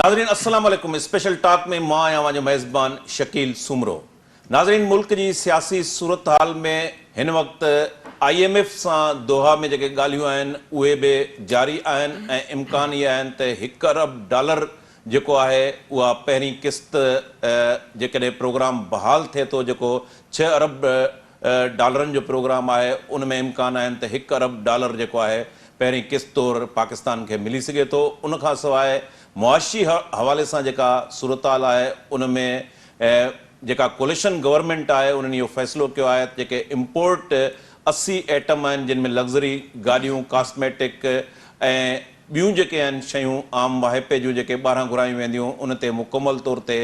ناظرين السلام عليڪم اسپيشل ٽاڪ ۾ مان آهيان اوهان جو ميزبان شڪيل سومرو ناظرين ملڪ جي سياسي صورتحال ۾ هن وقت I M F سان دوحا ۾ جيڪي ڳالهيون آهن اهي به جاري آهن ۽ امڪان اهي آهن ته هڪ ارب ڊالر جيڪو آهي اها پهرين قسط جيڪڏهن پروگرام بحال ٿئي ٿو جيڪو ڇهه ارب ڊالرن جو پروگرام آهي ان ۾ امڪان آهن ته هڪ ارب ڊالر جيڪو آهي پهرين قسط طور پاڪستان کي ملي سگهي ٿو ان کان سواء معاشي حوالي سان جيڪا صورتحال آهي ان ۾ جيڪا ڪوليشن گورنمينٽ آهي انهن اهو فيصلو ڪيو آهي ته جيڪي امپورٽ 80 ائٽم آهن جن ۾ لگزري گاڏيون، ڪاسميٽڪ ۽ ٻيون جيڪي آهن شيون عام واهپي جون جيڪي ٻاهران گهرايون وينديون ان تي مڪمل طور تي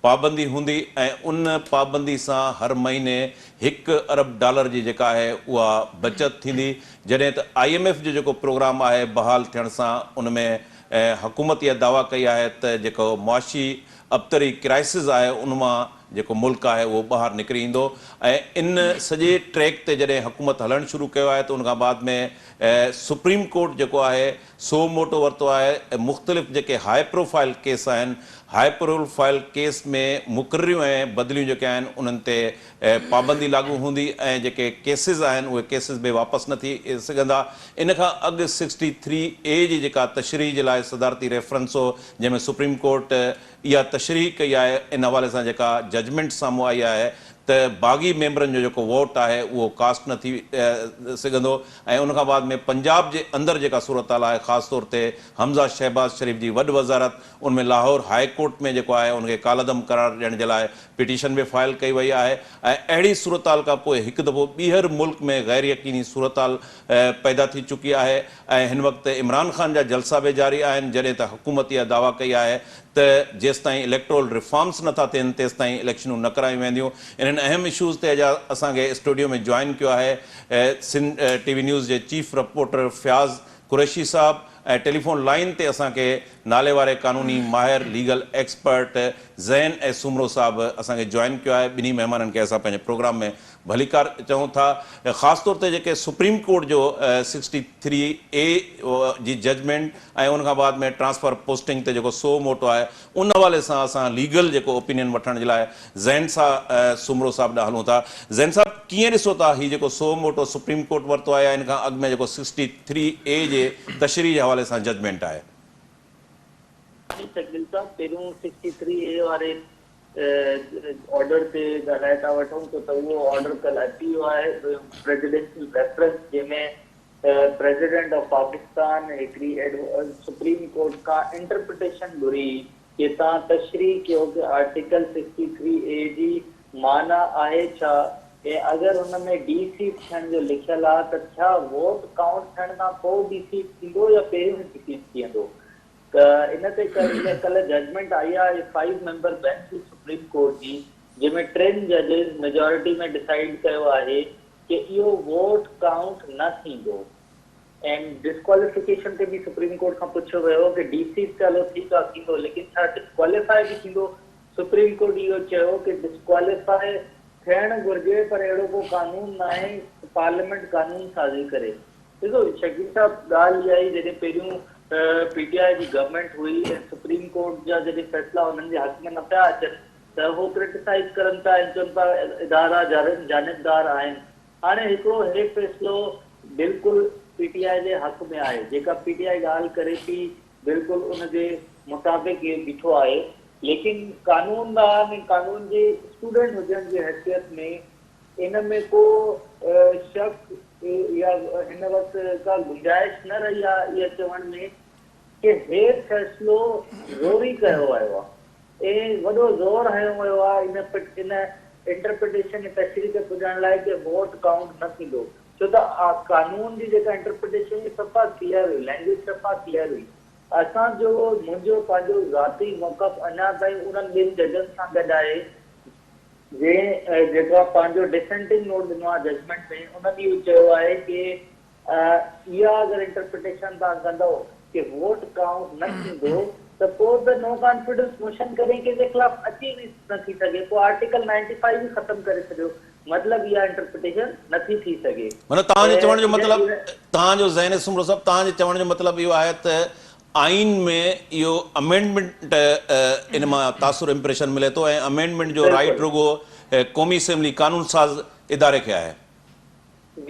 پابندي هوندي ۽ ان پابندي سان هر مهيني هڪ ارب ڊالر جي جيڪا آهي اها بچت ٿيندي جڏهن ته I M F جو جيڪو پروگرام آهي بحال ٿيڻ سان ان ۾ حڪومت اها دعويٰ ڪئي آهي ته جيڪو معاشي ابتري ڪرائسز آهي ان مان جيڪو ملڪ آهي اهو ٻاهر نڪري ايندو ۽ ان سڄي ٽريڪ تي جڏهن حڪومت هلڻ شروع ڪيو آهي ته ان کان بعد ۾ سپريم ڪورٽ جيڪو آهي سو موٽو ورتو آهي ۽ مختلف جيڪي هاء پروفائل ڪيس آهن هاء پروفائل ڪيس ۾ مقرريون ۽ بدليون جيڪي آهن انهن تي پابندي لاڳو هوندي ۽ جيڪي ڪيسز آهن اهي ڪيسز به واپس نه ٿي سگهندا ان کان اڳ سڪسٽي ٿري اي جي جيڪا تشريح جي لاء صدارتي ريفرنس هو جنهن ۾ سپريم ڪورٽ اها تشريح ڪئي آهي ان حوالي سان جيڪا ججمينٽ سامهون آئي آهي ته باغي ميمبرن جو جيڪو ووٽ آهي اهو ڪاسٽ نه ٿي سگهندو ۽ ان کان بعد ۾ پنجاب جي اندر جيڪا صورتحال آهي خاص طور تي حمزه شهباز شريف جي وڏ وزارت ان ۾ لاهور هاء ڪورٽ ۾ جيڪو آهي ان کي ڪالعدم قرار ڏيڻ جي لاء پٽيشن به فائل ڪئي وئي آهي ۽ اهڙي صورتحال کان پوء هڪ دفعو ٻيهر ملڪ ۾ غير يقيني صورتحال پيدا ٿي چڪي آهي ۽ هن وقت عمران خان جا جلسا به جاري آهن جڏهن ته حڪومت اها دعويٰ ڪئي آهي ته جيستائين اليڪٽرول ريفارمز نه ٿا ٿين تيستائين اليڪشنون نه ڪرايون وينديون انهن اهم اشوز تي اڄ اسان کي اسٽوڊيو ۾ جوائن ڪيو آهي سنڌ ٽي وي نيوز جي چيف رپورٽر فياض قريشي صاحب ۽ ٽيليفون لائين تي اسان کي نالي واري قانوني ماهر ليگل ايڪسپرٽ زين اي سومرو صاحب اسان کي جوائن ڪيو آهي ٻنهي مهمانن کي اسان پنهنجي پروگرام ۾ ڀليڪار چئون ٿا خاص طور تي جيڪي سپريم ڪورٽ جو سڪسٽي ٿري اي جي ججمينٽ ۽ ان کان بعد ۾ ٽرانسفر پوسٽنگ تي جيڪو سو موٽو آهي ان حوالي سان اسان ليگل جيڪو اوپينين وٺڻ جي لاء زين سومرو صاحب ڏانهن هلون ٿا زين صاحب ڪيئن ڏسو ٿا هي جيڪو سو موٽو سپريم ڪورٽ ورتو آهي يا ان کان اڳ ۾ جيڪو سڪسٽي ٿري اي جي تشريح جي حوالي سان ججمينٽ آهي. شڪيل صاحب پهريون سڪسٽي ٿري اي واري آرڊر تي ڳالهائي ٿا وٺون ڇو ته اهو آرڊر ڪلهه اچي ويو آهي پريزيڊنشل ريفرنس جنهن ۾ پريزيڊنٽ آف پاڪستان هڪڙي سپريم ڪورٽ کان انٽرپريٽيشن گهري ڪي تان تشريح ڪيو ڪي آرٽيڪل سڪسٽي ٿري اي جي معنيٰ آهي ڇا ۽ اگر ان ۾ ڊي سيٽ ٿيڻ جو لکيل آ ته ڇا ووٽ ڪائونٽ ٿيڻ کان پوء ڊي سيٽ ٿيندو يا پهريون ڊي سيٽ ٿي ويندو ته ان تي ڪلهه ججمينٽ آئي آهي فائيو ميمبر بينچ هئي سپريم ڪورٽ جي جنهن ۾ ٽن ججز ميجارٽي ۾ ڊسائيڊ ڪيو آهي ڪي اهو ووٽ ڪائونٽ نه ٿيندو ۽ ڊسڪواليفڪيشن تي به سپريم ڪورٽ کان پڇيو ويو ڪي ڊي سيٽ ته هلو ٺيڪ آهي ٿيندو ليڪن ڇا ڊسڪواليفائي به ٿيندو سپريم ڪورٽ اهو چيو ڪي ڊسڪواليفائي ٿيڻ گهرجي پر اهڙو ڪو قانون ناهي پارليامينٽ قانون سازي ڪري. ڏسو شڪيل صاحب ڳالهه اها آهي جڏهن پهريون پي ٽي آء جي گورنمينٽ هئي ۽ سپريم ڪورٽ جا جڏهن فيصلا انهن جي حق ۾ نه پيا اچن ته هو ڪرٽيسائيز ڪرن پيا ۽ چون پيا ادارا جانبدار آهن هاڻي هڪڙو هي فيصلو بلڪل پي ٽي آء جي حق ۾ آهي جيڪا پي ٽي آء ڳالهه ڪري ٿي بلڪل ان جي مطابق هي بيٺو آهي ليڪن قانون دان ۽ قانون جي اسٽوڊنٽ هجڻ جي حيثيت ۾ ان ۾ ڪو شڪ يا هن وقت ڪا گنجائش نه رهي آهي اها چوڻ ۾ ڪي هي فيصلو زوري ڪيو ويو آهي ۽ وڏو زور هنيو ويو آهي ان ان انٽرپريٽيشن ۽ تشريح تي پڄڻ لاء ڪي ووٽ ڪائونٽ نه ٿيندو ڇو ته قانون جي جيڪا انٽرپريٽيشن هئي صفا ڪليئر هئي لينگويج صفا ڪليئر هئي اسان جو منهنجو پنهنجو ذاتي موقف اڃا تائين انهن ٻن ججن سان گڏ آهي جنهن جيڪا پنهنجو ڊسينٽنگ نوٽ ڏنو آهي ججمينٽ ۾ انهن اهو چيو آهي ڪي اها اگر انٽرپريٽيشن توهان ڪندؤ ڪي ووٽ ڪائونٽ نه ٿيندو ته پوء ته نو ڪانفيڊنس موشن ڪڏهن ڪنهن جي خلاف اچي ئي نه ٿي سگهي پوء آرٽيڪل نائنٽي فائيو ئي ختم ڪري ڇڏيو مطلب اها انٽرپريٽيشن نه ٿي ٿي سگهي. معنيٰ توهان جي چوڻ جو مطلب توهان جو ذهن سومرو صاحب توهان جي چوڻ جو مطلب اهو آهي ته آئين ۾ اهو امينڊمينٽ ان مان تاثر امپريشن ملي ٿو ۽ امينڊمينٽ جو رائيٽ رڳو قومي اسيمبلي قانون ساز اداري کي آهي.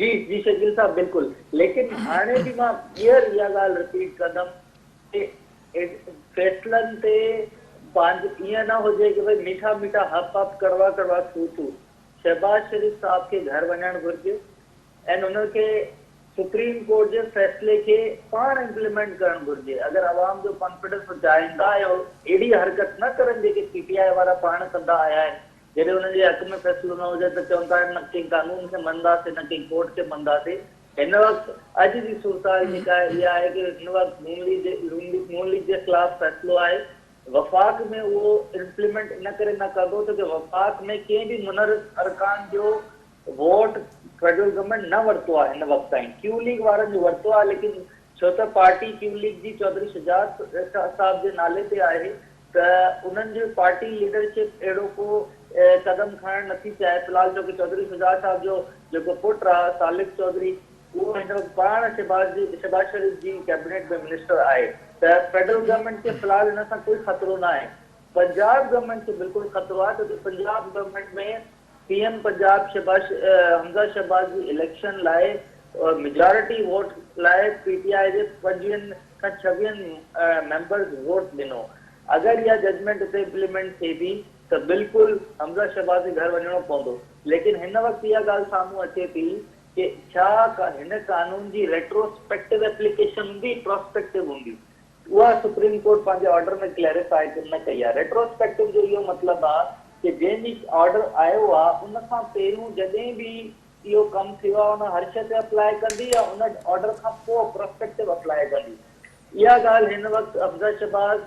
جي جي شڪيل صاحب بلڪل ليڪن هاڻي به مان ٻيهر اها ڳالهه رپيٽ ڪندم ڪي فيصلن تي پنهنجو ائين نه هجي ڪي ڀئي ميٺا ميٺا هپ هپ ڪڙوا ڪڙوا ٿو ٿو شهباز شريف صاحب کي گهر وڃڻ گهرجي ۽ ان کي سپريم ڪورٽ جي فيصلي کي پاڻ امپليمينٽ ڪرڻ گهرجي اگر عوام جو ڪانفيڊنس هو چاهين ٿا ۽ اهڙي حرڪت نه ڪرن جيڪي پي ٽي آء وارا پاڻ ڪندا آيا آهن جڏهن انهن جي حق ۾ فيصلو نه هجي ته چون ٿا نه ڪنهن قانون کي مڃنداسين نه ڪنهن ڪورٽ کي مڃنداسين هن وقت اڄ جي صورتحال جيڪا آهي اها آهي ڪي هن وقت نون ليگ جي نون ليگ جي خلاف فيصلو آهي وفاق ۾ اهو امپليمينٽ ان ڪري نه ڪندو ڇو جو وفاق ۾ ڪنهن به منحرف ارڪان جو ووٽ فيڊرل گورنمينٽ نه ورتو آهي هن وقت تائين ڪيو ليگ وارن جو ورتو آهي ليڪن ڇو ته پارٽي ڪيو ليگ جي چوڌري شجاعت صاحب جي نالي تي آهي ته انهن جي پارٽي ليڊرشپ اهڙو ڪو قدم کڻڻ نٿي چاهي في الحال ڇو ڪه چوڌري شجاعت صاحب جو جيڪو پٽ آهي سالڪ چوڌري اهو هن وقت پاڻ شهباز جي شهباز شريف جي ڪيبنيٽ ۾ منسٽر آهي ته فيڊرل گورنمينٽ کي في الحال هن سان ڪوئي خطرو نه آهي پنجاب گورنمينٽ کي بلڪل خطرو آهي ڇو ته Punjab government ۾ P M Punjab Shahbaz Hamza Shahbaz جي اليڪشن لاء ميجارٽي ووٽ لاء پي ٽي آء جي پنجويهن کان ڇويهن ميمبرز ووٽ ڏنو اگر اها ججمينٽ اتي امپليمينٽ ٿئي ٿي ته بلڪل حمزه شهباز کي گهر وڃڻو پوندو ليڪن هن وقت اها ڳالهه سامهون اچي ٿي ڪي ڇا هن قانون جي ريٽروسپيڪٽو ايپليڪيشن هوندي پراسپيڪٽو هوندي اها سپريم ڪورٽ پنهنجي آرڊر ۾ ڪليريفائي نه ڪئي آهي. ريٽروسپيڪٽو جو اهو مطلب آهي ڪي جنهن ڏينهن آرڊر آيو آهي ان کان پهريون جڏهن به اهو ڪم ٿيو آهي ان هر شيء تي اپلاء ڪندي يا ان آرڊر کان پوء پراسپيڪٽو اپلاء ڪندي. اها ڳالهه هن وقت حمزه شهباز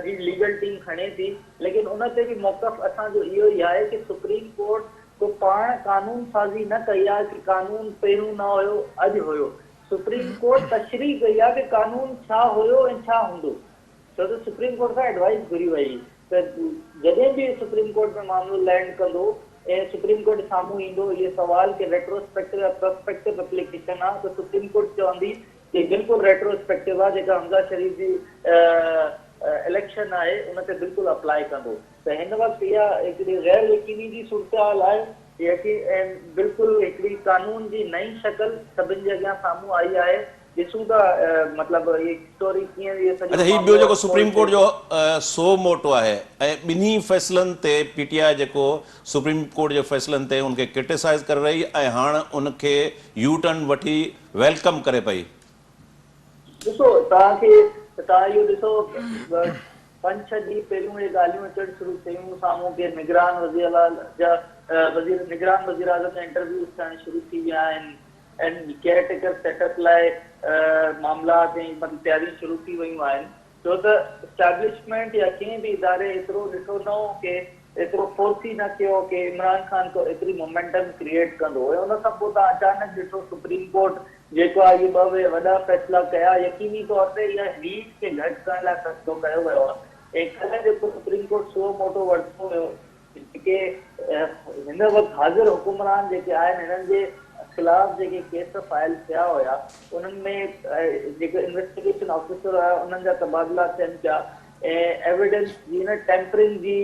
جي ليگل ٽيم کڻي ٿي ليڪن ان تي به موقف اسان جو اهو ئي آهي ڪي سپريم ڪورٽ ڪو پاڻ قانون سازي نه ڪئي آهي ڪي قانون پهريون نه هيو اڄ هيو. سپريم ڪورٽ تشريح ڪئي آهي ته قانون ڇا هيو ۽ ڇا هوندو، ڇو ته سپريم ڪورٽ کان ايڊوائيس گهري وئي ته جڏهن به سپريم ڪورٽ ۾ معاملو لينڊ ڪندو ۽ سپريم ڪورٽ سامهون ايندو اهو سوال ڪي ريٽروسپيڪٽو يا پراسپيڪٽو اپليڪيشن آهي ته سپريم ڪورٽ چوندي ڪي بلڪل ريٽروسپيڪٽو آهي جيڪا حمزه شريف جي اليڪشن آهي ان تي بلڪل اپلاء ڪندو ته هن وقت اها هڪڙي غير يقيني جي صورتحال آهي. يقين بلڪل هڪڙي قانون جي نئين شڪل سڀن جي اڳيان سامهون آئي آهي ڏسون ٿا مطلب هي اسٽوري ڪيئن هي سڄو اڇا هي ٻيو معاملو جيڪو سپريم انفولڊ ڪورٽ ٿئي جو ٿو. سو موٽو آهي ۽ ٻنهي فيصلن تي پي ٽي آء جيڪو سپريم ڪورٽ جي فيصلن تي ان کي ڪرٽيسائز ڪري رهي ۽ هاڻ ان کي يو ٽرن وٺي welcome ڪري پئي. ڏسو توهان کي توهان اهو ڏسو پنج ڇهه ڏينهن پهريون اهي ڳالهيون اچڻ شروع ٿيون سامهون ڪي نگران وزير جا وزير نگران وزيراعظم جا انٽرويوز ٿيڻ شروع ٿي ويا آهن ۽ ڪيئر ٽيڪر سيٽ اپ لاء معاملا ۽ مطلب تياريون شروع ٿي ويون آهن ڇو ته اسٽيبلشمينٽ يا ڪنهن به اداري ايترو ڏٺو نه هو ڪي ايترو فورسي نه ٿيو ڪي عمران خان ڪو ايتري مومينٽم ڪريئيٽ ڪندو ۽ ان کان پوء توهان اچانڪ ڏٺو سپريم ڪورٽ جيڪو آهي اهي ٻه وڏا فيصلا ڪيا يقيني طور تي اها هيٽ کي گهٽ ڪرڻ لاء فيصلو ڪيو ويو آهي ۽ ڪلهه جيڪو سپريم ڪورٽ سو موٽو ورتو ويو جيڪي هن وقت حاضر حڪمران جيڪي آهن هنن جي خلاف جيڪي ڪيس فائل ٿيا هيا انهن ۾ جيڪي انويسٽيگيشن آفيسر هيا انهن جا تبادلا ٿين پيا ۽ ايويڊنس جي نه ٽيمپرنگ جي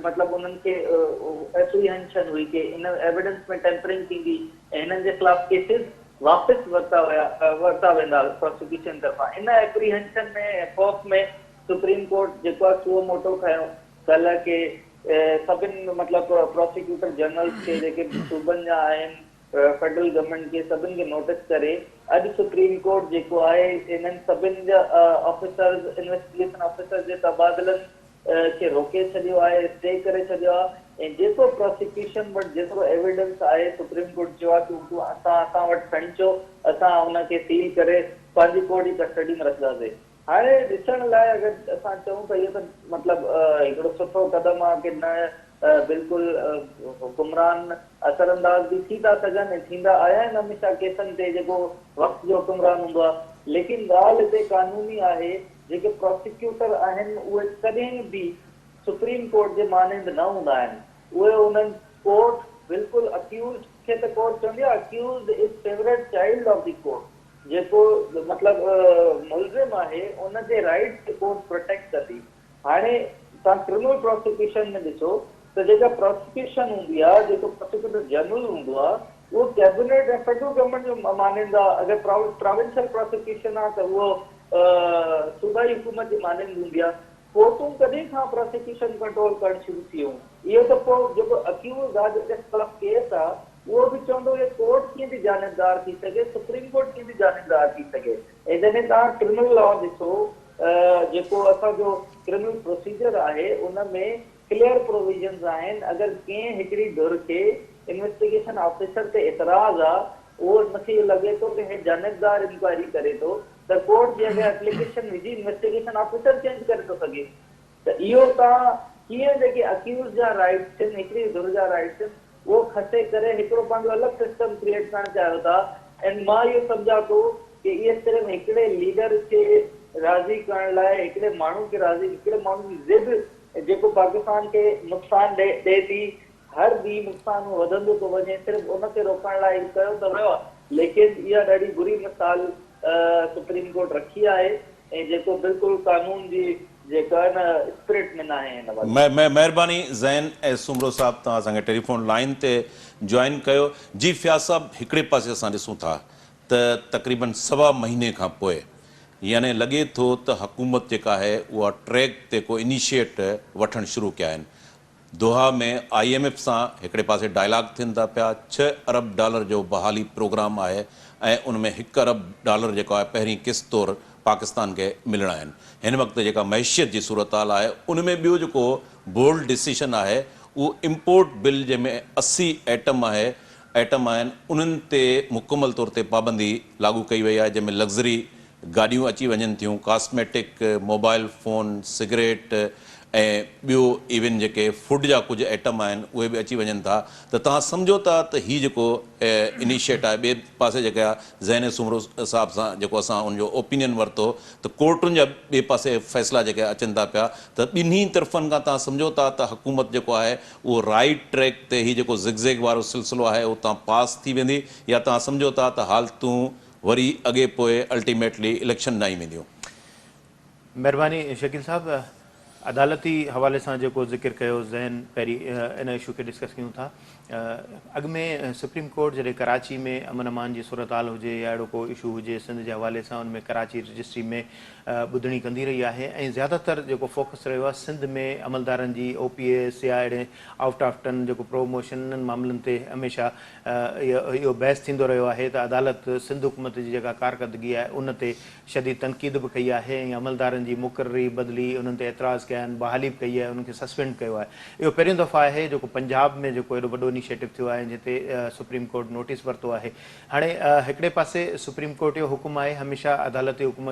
مطلب انهن کي ايپريهنشن هئي ڪي ان ايويڊنس ۾ ٽيمپرنگ ٿيندي ۽ هنن جي خلاف ڪيسز واپس ورتا ويا ورتا ويندا پراسيڪيوشن طرفان ان ايپريهنشن ۾ ۽ خوف ۾ سپريم ڪورٽ جيڪو آهي سو موٽو کنيو ڪلهه ڪي سڀن مطلب پراسيڪيوٽر جنرلز کي جيڪي صوبن جا آهن فيڊرل گورنمينٽ کي سڀن کي نوٽس ڪري اڄ سپريم ڪورٽ جيڪو آهي انهن سڀن جا آفيسرز انويسٽيگيشن آفيسرز جي تبادلن کي روڪي ڇڏيو آهي اسٽي ڪري ڇڏيو آهي ۽ جيڪو پراسيڪيوشن وٽ جيترو ايويڊنس آهي سپريم ڪورٽ چيو آهي ڪي هو اسان اسان وٽ کڻي اچو اسان ان کي سيل ڪري پنهنجي ڪورٽ جي ڪسٽڊي ۾ رکنداسين. هاڻي ڏسڻ لاء اگر اسان چئون ته اهو ته مطلب هڪڙو سٺو قدم آهي ڪي نه بلڪل حڪمران اثر انداز به ٿي ٿا سگهن ۽ ٿيندا آيا آهن هميشه ڪيسن تي جيڪو وقت جو حڪمران هوندو آهي ليڪن ڳالهه هتي قانوني آهي جيڪي پراسيڪيوٽر آهن اهي ڪڏهن به سپريم ڪورٽ جي مانند نه هوندا آهن اهي انهن ڪورٽ بلڪل اڪيوزڊ کي ته ڪورٽ چوندي آهي accused is favourite child of the court. جيڪو مطلب ملزم آهي ان جي رائيٽس کي ڪورٽ پروٽيڪٽ ڪندي. هاڻي توهان ڪرمنل پراسيڪيوشن ۾ ڏسو ته جيڪا پراسيڪيوشن هوندي آهي، جيڪو پراسيڪيوٽر جنرل هوندو آهي اهو ڪيبنيٽ ۽ فيڊرل گورنمينٽ جو مانند آهي، اگر پراونشل پراسيڪيوشن آهي ته اهو صوبائي حڪومت جي مانند هوندي آهي. ڪورٽون ڪڏهن کان پراسيڪيوشن ڪنٽرول ڪرڻ شروع ٿي ويون؟ اهو ته پوء جيڪو اڪيوز آهي، جنهن جي خلاف ڪيس آهي، اهو به چوندو اهي ڪورٽ ڪيئن ٿي جانبدار ٿي سگهي، سپريم ڪورٽ ڪيئن ٿي جانبدار ٿي سگهي؟ ۽ جڏهن توهان ڪرمنل لا ڏسو جيڪو اسان جو ڪرمنل پروسيجر آهي ان ۾ ڪليئر پروويزنز آهن اگر ڪنهن هڪڙي ڌر کي انويسٽيگيشن آفيسر تي اعتراض آ اهو ان کي اهو لڳي ٿو ته هي جانبدار انڪوائري ڪري ٿو ته ڪورٽ جي اڳيان ايپليڪيشن وجهي انويسٽيگيشن آفيسر چينج ڪري ٿو سگهي ته اهو توهان ڪيئن جيڪي اڪيوز جا رائيٽس آهن هڪڙي ڌر جا رائيٽس آهن اهو کسي ڪري هڪڙو پنهنجو الڳ سسٽم ڪريئيٽ ڪرڻ چاهيو ٿا ۽ مان اهو سمجهان ٿو ڪي اهي صرف هڪڙي ليڊر کي راضي ڪرڻ لاء هڪڙي ماڻهو کي راضي هڪڙي ماڻهو جي ضد جيڪو پاڪستان کي نقصان ڏئي ڏئي ٿي هر ڏينهن نقصان وڌندو ٿو وڃي صرف ان کي روڪڻ لاء اهو ڪيو ته ويو آهي ليڪن اها ڏاڍي بري مثال سپريم ڪورٽ رکي آهي ۽ جيڪو بلڪل قانون جي جيڪو آهي نه اسپرٽ ۾ ناهي هن وقت. مهرباني زين ايس سومرو صاحب توهان اسان کي ٽيليفون لائين تي جوائن ڪيو. جي فياض صاحب هڪڙي پاسي اسان ڏسون ٿا ته تقريبن سوا مهيني کان پوء يعني لڳي ٿو ته حڪومت جيڪا آهي اها ٽريڪ تي ڪو انيشيٽ وٺڻ شروع ڪيا آهن دوحا ۾ I M F سان هڪڙي پاسي ڊائلاگ ٿين ٿا پيا، ڇهه ارب ڊالر جو بحالي پروگرام آهي ۽ ان ۾ هڪ ارب ڊالر جيڪو آهي پهرين قسط طور پاڪستان کي ملڻا آهن. هن وقت جيڪا معيشت جي صورتحال آهي ان ۾ ٻيو جيڪو بولڊ ڊسيشن آهي اهو امپورٽ بل جنهن ۾ 80 ائٽم آهي ائٽم آهن انهن تي مڪمل طور تي پابندي لاڳو ڪئي وئي آهي جنهن ۾ لگزري گاڏيون اچي وڃن ٿيون، ڪاسميٽڪ، موبائل فون، سگريٽ ۽ ٻيو ايون جيڪي فوڊ جا ڪجهه ائٽم آهن اهي به اچي وڃن ٿا ته توهان سمجهو ٿا ته هي جيڪو انيشيٽ آهي ٻئي پاسي جيڪا ذهن سومرو صاحب سان جيڪو اسان ان جو اوپينين ورتو ته ڪورٽن جا ٻئي پاسي فيصلا جيڪي اچن ٿا پيا ته ٻنهي طرفن کان توهان سمجهو ٿا ته حڪومت جيڪو آهي اهو رائيٽ ٽريڪ تي هي جيڪو زگ زيگ وارو سلسلو آهي اتان پاس ٿي ويندي يا توهان سمجهو ٿا ته حالتون وري اڳي پوء الٽيميٽلي اليڪشن ڏانهن ئي وينديون. مهرباني شڪيل صاحب عدالتي حوالي سان جيڪو ذڪر ڪيو ذهن پهرين ان اشو کي ڊسڪس ڪيون ٿا اڳ ۾ سپريم ڪورٽ جڏهن ڪراچي ۾ امن امان جي صورتحال هجي يا اهڙو ڪو اشو هجي سنڌ جي حوالي سان ان ۾ ڪراچي رجسٽري ۾ ٻڌڻي ڪندي رهي آهي ۽ زياده تر جيڪو فوڪس رهيو آهي سنڌ ۾ عملدارن جي او پي ايس يا اهڙي آئوٽ آف ٽن جيڪو پروموشن انهن معاملن تي هميشه اهو بحث ٿيندو رهيو آهي ته عدالت سنڌ حڪومت جي جيڪا ڪارڪردگي آهي ان تي شديد تنقيد به ڪئي آهي ۽ عملدارن جي مقرري، بدلي، انهن تي اعتراض ڪيا آهن، بحالي به ڪئي آهي، انهن کي سسپينڊ ڪيو آهي. اهو پهريون دفعو آهي جيڪو پنجاب ۾ جيڪو ايڏو وڏو انيشيٽو ٿيو آهي جنهن تي سپريم ڪورٽ نوٽيس ورتو آهي. هاڻي هڪڙي پاسي سپريم ڪورٽ جو حڪم آهي هميشه عدالتي حڪم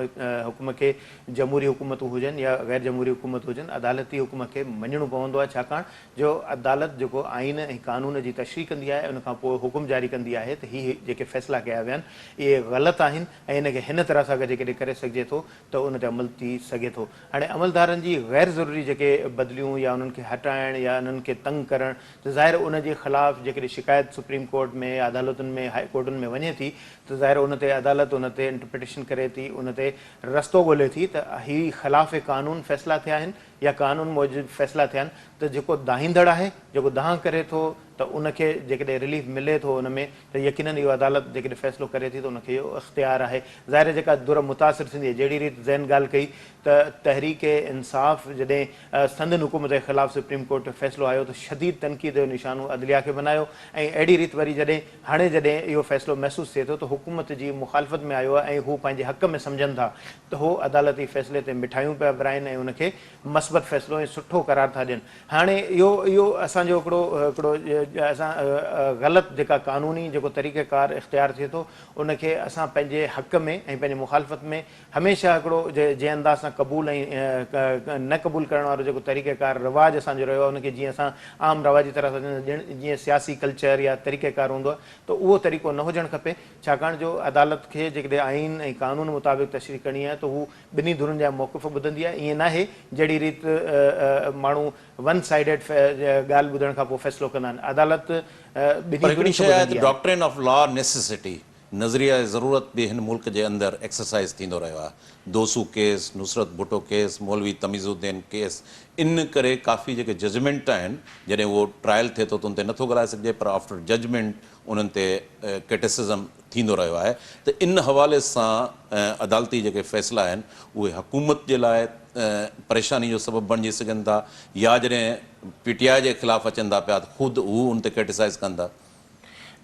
حڪم کي جمهوري حڪومتون هجن يا غير جمهوري حڪومت هجن عدالتي حڪم کي مڃڻو پوندو آهي ڇاڪاڻ جو عدالت جيڪو آئين ۽ قانون جي تشريح ڪندي آهي ان کان پوء حڪم جاري ڪندي آهي ته هي جيڪي فيصلا ڪيا ويا آهن اهي غلط آهن ۽ ان کي هن طرح سان اگر جيڪڏهن ڪري سگهجي ٿو ته ان تي عمل ٿي سگهي ٿو. هاڻي عملدارن جي غير ضروري جيڪي بدليون يا انهن کي هٽائڻ يا انهن کي تنگ ڪرڻ ته ظاهر ان جي خلاف جيڪڏهن شڪايت سپريم ڪورٽ ۾ يا عدالتن ۾ هائي ڪورٽن ۾ وڃي ٿي ته ظاهر ان تي عدالت ان تي انٽرپريٽيشن ڪري ٿي ان تي رستو ڳولي ٿي ته هي خلاف قانون فيصلا ٿيا آهن يا قانون موجب فيصلا ٿيا آهن ته جيڪو دانهيندڙ آهي، جيڪو دانهن ڪري ٿو ته ان کي جيڪڏهن رليف ملي ٿو ان ۾ ته يقينن اهو عدالت جيڪڏهن فيصلو ڪري ٿي ته ان کي اهو اختيار آهي. ظاهر آهي جيڪا ڌر متاثر ٿيندي آهي جهڙي ريت زين ڳالهه ڪئي ته تحريڪ انصاف جڏهن سندن حڪومت جي خلاف سپريم ڪورٽ جو فيصلو آيو ته شديد تنقيد جو نشانو عدليه کي بنايو ۽ اهڙي ريت وري جڏهن هاڻي جڏهن اهو فيصلو محسوس ٿئي ٿو ته حڪومت جي مخالفت ۾ آيو آهي ۽ هو پنهنجي حق ۾ سمجهن ٿا ته هو عدالتي فيصلي تي مٺايون پيا ورهائين ۽ ان کي مثبت فيصلو ۽ سٺو قرار ٿا ڏين. هاڻي اهو اهو اسان جو هڪڙو هڪڙو اسان غلط جيڪا قانوني جيڪو طريقه ڪار اختيار ٿئي ٿو ان کي اسان پنهنجي حق ۾ ۽ پنهنجي مخالفت ۾ هميشه هڪڙو جنهن انداز سان قبول ۽ نه قبول ڪرڻ وارو جيڪو طريقه ڪار رواج اسان جو رهيو آهي ان کي جيئن اسان عام رواجي طرح سان جيئن سياسي ڪلچر يا طريقه ڪار هوندو آهي ته اهو طريقو نه هجڻ کپي ڇاڪاڻ جو عدالت کي جيڪڏهن آئين ۽ قانون مطابق تشريح ڪرڻي آهي ته هو ٻنهي ڌرين جا موقف ٻڌندي آهي، ائين ناهي جهڙي ريت ماڻهو ون سائيڊيڊ ڳالهه ٻڌڻ کان پوء فيصلو ڪندا آهن، عدالت پر ٻنهي هڪڙي ڌرين کي شيء آهي ٻڌندي ته آهي. ڊاڪٽرين آف لا نيسيسٽي نظريه ضرورت به هن ملڪ جي اندر ايڪسرسائز ٿيندو رهيو آهي. دوسو ڪيس، نصرت ڀٽو ڪيس، مولوي تميز الدين ڪيس ان ڪري ڪافي جيڪي ججمينٽ آهن جڏهن اهو ٽرائل ٿئي ٿو ته ان تي نٿو ڳالهائي سگهجي پر آفٽر ججمينٽ انهن تي ڪرٽيسزم ٿيندو رهيو آهي ته ان حوالي سان عدالتي جيڪي فيصلا آهن اهي حڪومت جي لاء پريشاني جو سبب بڻجي سگهن ٿا يا جڏهن پي ٽي آء جي خلاف اچن ٿا پيا ته خود هو ان تي ڪرٽيسائز ڪن ٿا.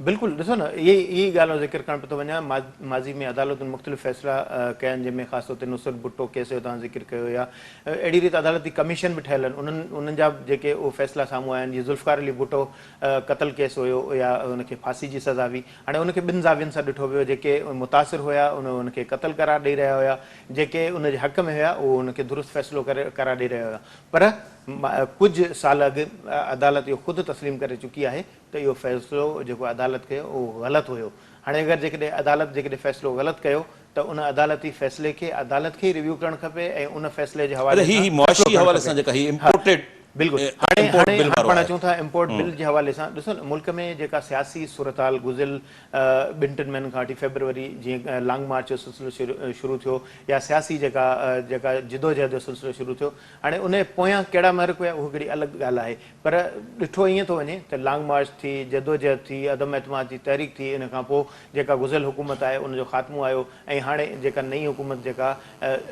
بلڪل ڏسو نه اهي ئي ڳالهه آئون ذڪر ڪرڻ پيو ٿو وڃان ماضي ۾ عدالتن مختلف فيصلا ڪيا آهن جنهن ۾ خاص طور تي نصرت ڀٽو ڪيس جو توهان ذڪر ڪيو يا اهڙي ريت عدالتي ڪميشن به ٺهيل آهن انهن انهن جا جيڪي اهي فيصلا سامهون آيا آهن جيئن ذوالفقار علي ڀٽو قتل ڪيس هيو يا ان کي ڦاسي جي سزا هئي هاڻي ان کي ٻن زاوين سان ڏٺو ويو جيڪي متاثر هيا ان ان کي قتل قرار ڏئي رهيا هيا جيڪي ان جي حق ۾ هيا اهو ان کي درست فيصلو ڪري قرار ڏئي رهيا هيا پر ڪجهه سال اڳ عدالت اهو خود تسليم ڪري چڪي آهي ته اهو فيصلو جيڪو عدالت ڪيو اهو غلط هيو. هاڻي اگر جيڪڏهن عدالت جيڪڏهن فيصلو غلط ڪيو ته ان عدالتي فيصلي کي عدالت کي ئي ريويو ڪرڻ کپي ۽ ان فيصلي جي حوالي هي سان فيصلو معاشي ڪرڻ حوالي کپي. سان جيڪا هي ها امپورٽيڊ بلڪل هاڻي امپورٽ هاڻي بل هاڻي وارو پاڻ آهي. اچون ٿا امپورٽ بل جي حوالي سان ڏسو نه ملڪ ۾ جيڪا سياسي صورتحال گذريل ٻن ٽن مهينن کان وٺي فيبروري جيئن لانگ مارچ جو سلسلو شروع ٿيو يا سياسي جيڪا جيڪا جدوجهد جو سلسلو شروع ٿيو هاڻي ان جي پويان ڪهڙا محرڪ هيا اهو هڪڙي الڳ ڳالهه آهي پر ڏٺو ائين ٿو وڃي ته لانگ مارچ ٿي، جدوجهد ٿي، عدم اعتماد جي تحريڪ ٿي، ان کان پوء جيڪا گذريل حڪومت آهي ان جو خاتمو آيو ۽ هاڻي جيڪا نئين حڪومت جيڪا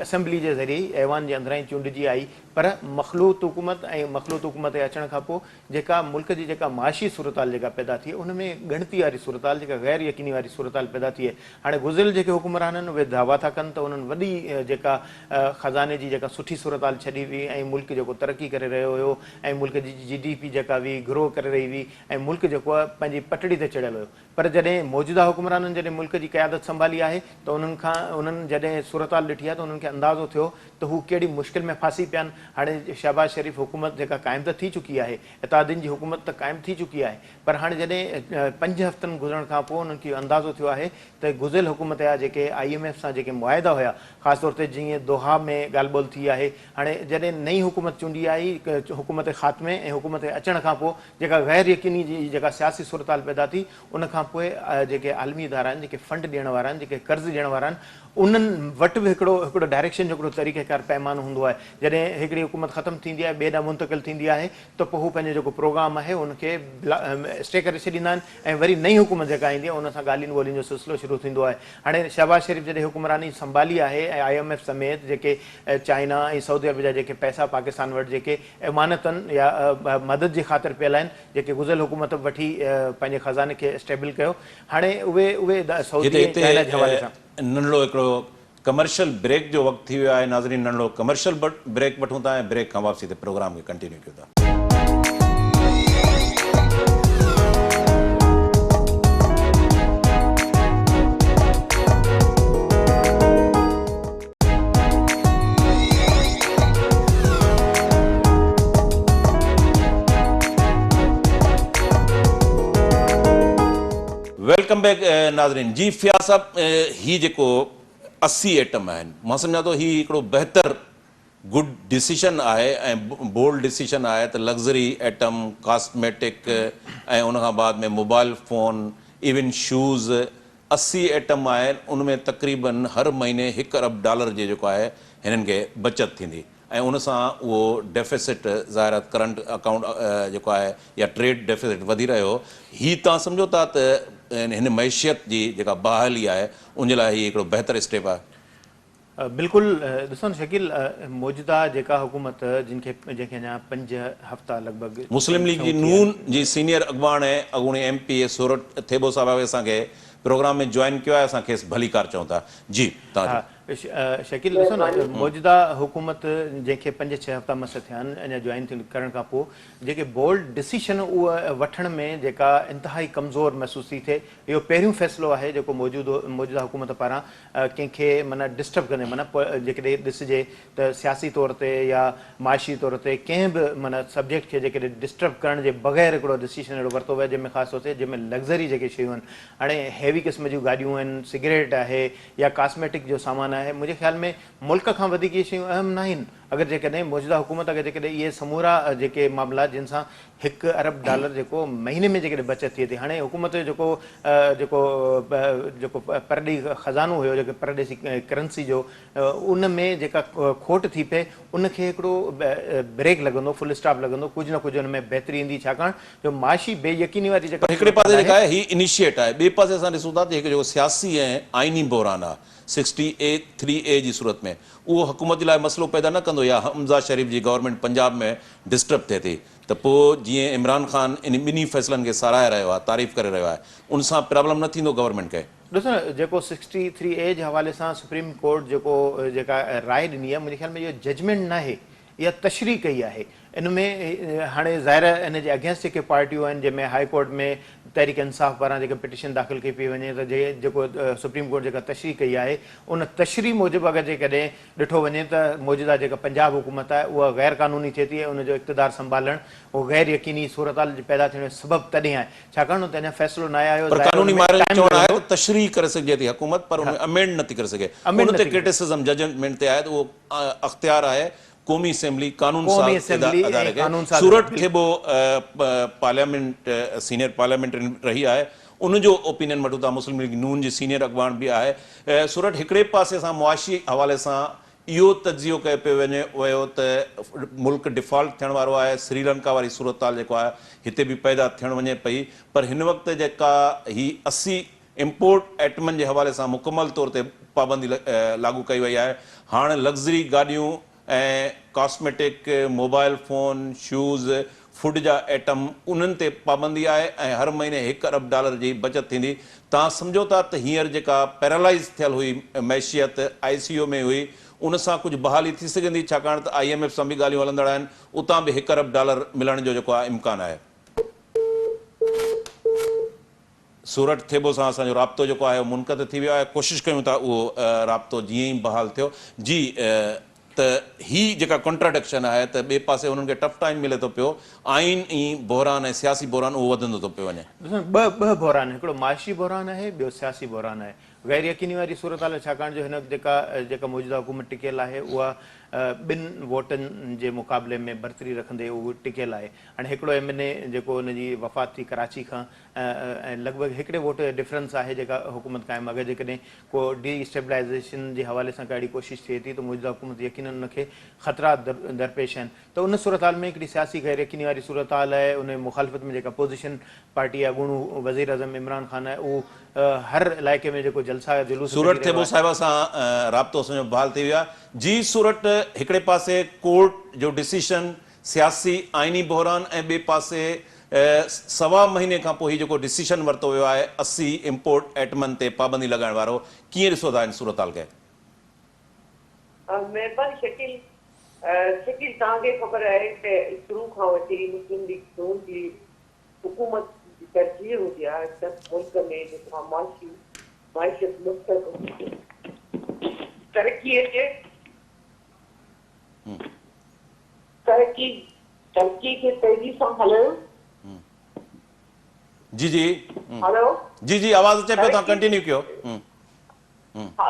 اسيمبلي جي ذريعي ئي ايوان جي اندران ئي چونڊجي آئي پر مخلوط حڪومت ۽ مخلوط حڪومت جي اچڻ کان پوء جيڪا ملڪ جي جيڪا معاشي صورتحال جيڪا پيدا ٿي ان ۾ ڳڻتي واري صورتحال جيڪا غير يقيني واري صورتحال پيدا ٿي آهي هاڻي گذريل جيڪي حڪمران آهن اهي دعويٰ ٿا ڪن ته انهن وڏي جيڪا خزاني جي جيڪا سٺي صورتحال ڇڏي هئي ۽ ملڪ جيڪو ترقي ڪري رهيو هيو ۽ ملڪ جي جي ڊي پي جيڪا هئي گرو ڪري رهي هئي ۽ ملڪ جيڪو آهي پنهنجي پٽڙي تي چڙهيل هيو پر جڏهن موجوده حڪمرانن جڏهن ملڪ جي قيادت سنڀالي آهي ته انهن کان انهن جڏهن صورتحال ڏٺي آهي ته انهن کي اندازو ٿيو ته هو ڪهڙي مشڪل ۾ ڦاسي پيا آهن هاڻي شهباز شريف حڪومت جيڪا قائم ته ٿي چڪي آهي اتحادين جي حڪومت ته قائم ٿي چڪي آهي پر هاڻي جڏهن پنج هفتن گذرڻ کان پوء انهن کي اهو اندازو ٿيو آهي ته گذريل حڪومت جا جيڪي I M F سان جيڪي معاهدا هيا خاص طور تي جيئن دوحا ۾ ڳالهه ٻولهه ٿي آهي هاڻي جڏهن نئين حڪومت چونڊي آئي حڪومت خاتمي ۽ حڪومت اچڻ کان پوء جيڪا غير يقيني جي جيڪا سياسي صورتحال پيدا ٿي ان کان پوء جيڪي عالمي ادارا آهن جيڪي فنڊ ڏيڻ وارا آهن جيڪي قرض ڏيڻ وارا آهن انهن وٽ به هڪڙو هڪڙو ڊائريڪشن جو هڪڙو طريقه ڪار پيمانو هوندو آهي جڏهن هڪڙي حڪومت ختم ٿيندي آهي ٻئي ڏانهن منتقل ٿيندي آهي ته پوء هو پنهنجو جيڪو پروگرام آهي ان کي اسٽي ڪري ڇڏيندا آهن ۽ وري نئين حڪومت جيڪا ايندي آهي ان سان ڳالهين ٻولهين جو سلسلو شروع ٿيندو آهي. هاڻي شهباز شريف جڏهن حڪمراني سنڀالي آهي ۽ I M F سميت جيڪي چائنا ۽ سعودي عرب جا جيڪي پئسا پاڪستان وٽ جيڪي امانتن يا مدد جي خاطر پيل آهن جيڪي گذريل حڪومت به وٺي پنهنجي خزاني کي اسٽيبل ڪيو هاڻي اهي اهي سعودي هتي ۽ چائنا جي حوالي سان. ننڍڙو هڪڙو ڪمرشل بريڪ جو وقت ٿي ويو آهي ناظرين ننڍڙو ڪمرشل بريڪ وٺون ٿا ۽ بريڪ کان واپسي تي پروگرام کي ڪنٽينيو ڪيون ٿا. Welcome back ناظرين جي فياض صاحب هي جيڪو 80 ايٽم آهن مان سمجهان ٿو هي هڪڙو بهتر گڊ ڊسيشن آهي ۽ بولڊ ڊسيشن آهي ته لگزري ايٽم ڪاسميٽڪ ۽ ان کان بعد ۾ mobile phone even shoes 80 item آهن ان ۾ تقريبن هر مهيني هڪ ارب ڊالر جي جيڪو آهي هنن کي بچت ٿيندي ۽ ان سان اهو ڊيفيسٽ ظاهر آهي ڪرنٽ اڪائونٽ جيڪو آهي يا ٽريڊ ڊيفيسٽ وڌي رهيو هو هي توهان سمجهو ٿا ته هن معيشت جي جيڪا بحالي آهي ان جي لاء هي هڪڙو بهتر اسٽيپ آهي. بلڪل ڏسو نه شڪيل موجوده جيڪا حڪومت جن کي جنهن کي اڃا پنج هفتا لڳ ڀڳ مسلم ليگ جي ٿيا نون جي سينيئر اڳواڻ ۽ اڳوڻي ايم پي اي سورٺ ٿيٻو صاحب اسان کي پروگرام ۾ جوائن ڪيو آهي اسان کيس ڀليڪار چئون ٿا جي توهان جو. ها شڪيل ڏسو نه موجوده حڪومت جنهن کي پنج ڇهه هفتا مس ٿيا آهن اڃا جوائن ٿيڻ ڪرڻ کان پوء جيڪي بولڊ ڊسيشن اهو وٺڻ ۾ جيڪا انتهائي ڪمزور محسوس ٿي ٿئي اهو پهريون فيصلو آهي جيڪو موجود موجوده حڪومت پاران ڪنهن کي معنيٰ ڊسٽرب ڪندي معنيٰ جيڪڏهن ڏسجي ته سياسي طور تي يا معاشي طور تي ڪنهن به معنيٰ سبجيڪٽ کي جيڪڏهن ڊسٽرب ڪرڻ جي بغير هڪڙو ڊسيشن اهڙو ورتو ويو جنهن ۾ خاص طور تي جنهن ۾ لگزري جيڪي شيون آهن هاڻي هيوي قسم جون گاڏيون آهن سگريٽ آهي يا ڪاسميٽڪ جو سامان آهي منهنجي خيال ۾ ملڪ کان وڌيڪ اهي شيون اهم ناهن. اگر جيڪڏهن موجوده حڪومت اگر جيڪڏهن اهي سمورا جيڪي معاملا جن سان هڪ ارب ڊالر جيڪو مهيني ۾ جيڪڏهن بچت ٿئي ٿي هاڻي حڪومت جو جيڪو جيڪو جيڪو پرڏيهي خزانو هيو جيڪو پرڏيسي ڪرنسي جو ان ۾ جيڪا کوٽ ٿي پئي ان کي هڪڙو بريڪ لڳندو فل اسٽاپ لڳندو ڪجهه نه ڪجهه ان ۾ بهتري ايندي ڇاڪاڻ جو معاشي بي يقيني واري جيڪا پر هڪڙي صورتحال پاسي آهي. جيڪا آهي هي انيشيٽ آهي ٻئي پاسي اسان ڏسون ٿا ته هڪ جيڪو سياسي ۽ آئيني بحران آهي سڪسٽي اي ٿري اي جي صورت ۾ اهو حڪومت جي لاء مسئلو پيدا نه ڪندو يا حمزه شريف جي گورنمينٽ پنجاب ۾ ڊسٽرب ٿئي ٿي ته پوء جيئن عمران خان ان ٻنهي فيصلن کي ساراهي رهيو آهي تعريف ڪري رهيو آهي ان سان پرابلم نه ٿيندو گورنمينٽ کي. ڏسو نه جيڪو سڪسٽي ٿري اي جي حوالي سان سپريم ڪورٽ جيڪو جيڪا راء ڏني آهي منهنجي خيال ۾ اهو ججمينٽ ناهي اها تشريح ڪئي آهي ان ۾ هاڻي ظاهر آهي ان جي اگينسٽ جيڪي پارٽيون آهن جنهن ۾ هاء ڪورٽ ۾ تحريڪ انصاف پاران جيڪا پٽيشن داخل ڪئي پئي وڃي ته جيڪو سپريم ڪورٽ جيڪا تشريح ڪئي آهي ان تشريح موجب اگر جيڪڏهن ڏٺو وڃي ته موجوده جيڪا پنجاب حڪومت آهي اها غير قانوني ٿئي ٿي ۽ ان جو اقتدار سنڀالڻ اهو غير يقيني صورتحال جي پيدا ٿيڻ جو سبب تڏهن آهي ڇاڪاڻ ته اڃا فيصلو ناهي آيو پر ظاهر ان قانوني ۾ ماهرن جو ٽائيم چوڻ آهي لڳندو. ته تشريح ڪري سگهجي ٿي حڪومت پر ان ۾ امينڊ نٿي ڪري سگهي امينڊ ان تي نٿي ڪري ڪرٽيسزم ججمينٽ تي آهي ته اهو اختيار آهي قومي اسيمبلي قانون قومي ساز اسيمبلي اداري ۽ کي قانون ساز سورٺ بلڪل. ٿيٻو پارليامينٽ سينيئر پارليامينٽرين رهي آهي ان جو اوپينين وٺون ٿا مسلم ليگ نون جي سينيئر اڳواڻ به آهي سورٺ هڪڙي پاسي سان معاشي حوالي سان اهو تجزيو ڪيو پيو وڃي ويو ته ملڪ ڊيفالٽ ٿيڻ وارو آهي، سريلنڪا واري صورتحال جيڪو آهي هتي به پيدا ٿيڻ وڃي پئي پر هن وقت جيڪا هي 80 امپورٽ ائٽمن جي حوالي سان مڪمل طور تي پابندي لاڳو ڪئي وئي آهي، هاڻ لگزري گاڏيون ۽ cosmetic, mobile phone, shoes, food جا ائٽم انهن تي پابندي آهي ۽ هر مهيني هڪ ارب ڊالر جي بچت ٿيندي. توهان سمجهو ٿا ته هينئر جيڪا پيرالائيز ٿيل هئي معيشيت آء سي يو ۾ هئي ان سان ڪجهه بحالي ٿي سگهندي ڇاڪاڻ ته I M F سان به ڳالهيون هلندڙ آهن اتان به هڪ ارب ڊالر ملڻ جو جيڪو آهي امڪان آهي. سورٺ ٿيٻو سان اسان جو رابطو جيڪو آهي اهو منقطع ٿي ويو آهي ڪوشش ڪيون ٿا اهو رابطو جيئن ئي بحال ٿيو جي ته هي جيڪا ڪنٽراڊڪشن آهي ته ٻئي پاسي انهن کي ٽف ٽائيم ملي ٿو پيو آئين ۽ بحران ۽ سياسي بحران اهو وڌندو ٿو پيو وڃي. ڏسو نه ٻه بحران هڪڙو معاشي بحران آهي ٻيو سياسي بحران آهي غير يقيني واري صورتحال آهي ڇاڪاڻ جو هن وقت جيڪا جيڪا موجوده حڪومت ٽڪيل آهي اها ٻن ووٽن جي مقابلي ۾ برتري رکندي اهو ٽڪيل آهي هاڻي هڪڙو ايم اين اي جيڪو ان جي وفات ٿي ڪراچي کان ۽ لڳ ڀڳ هڪڙي ووٽ جو ڊفرنس آهي جيڪا حڪومت قائم اگر جيڪڏهن ڪو ڊي اسٽيبلائيزيشن جي حوالي سان ڪا اهڙي ڪوشش ٿئي ٿي ته موجوده حڪومت يقينن ان کي خطرات درپيش آهن ته ان صورتحال ۾ هڪڙي سياسي غير يقيني واري صورتحال آهي ان مخالفت ۾ جيڪا اپوزيشن پارٽي اڳوڻو وزيراعظم عمران خان آهي اهو هر علائقي ۾ جيڪو جلسا جلوس ڪڍي سورٺ رهيو ٿيٻو آهي. صاحبه سان رابطو اسان جو بحال ٿي ويو آهي جي سورٺ هڪڙي پاسي ڪورٽ جو ڊسيشن سياسي آئيني بحران ۽ ٻئي پاسي سوا مهيني کان پوء هي جيڪو ڊسيشن ورتو ويو آهي 80 امپورٽ ائٽمن تي پابندي لڳائڻ وارو ڪيئن ڏسو ٿا ان صورتحال کي؟ مهرباني شڪيل شڪيل توهان کي خبر آهي ته شروع کان وٺي مسلم ليگ نون جي حڪومت جي ترجيح هوندي آهي ته ملڪ ۾ جيڪو آهي معاشي معيشت مستحڪم هجي ترقي اچي ترقي ترقي کي تيزي سان هلايو. جي جي هلو جي جي آواز اچي پيو توهان ڪنٽينيو ڪيو. ها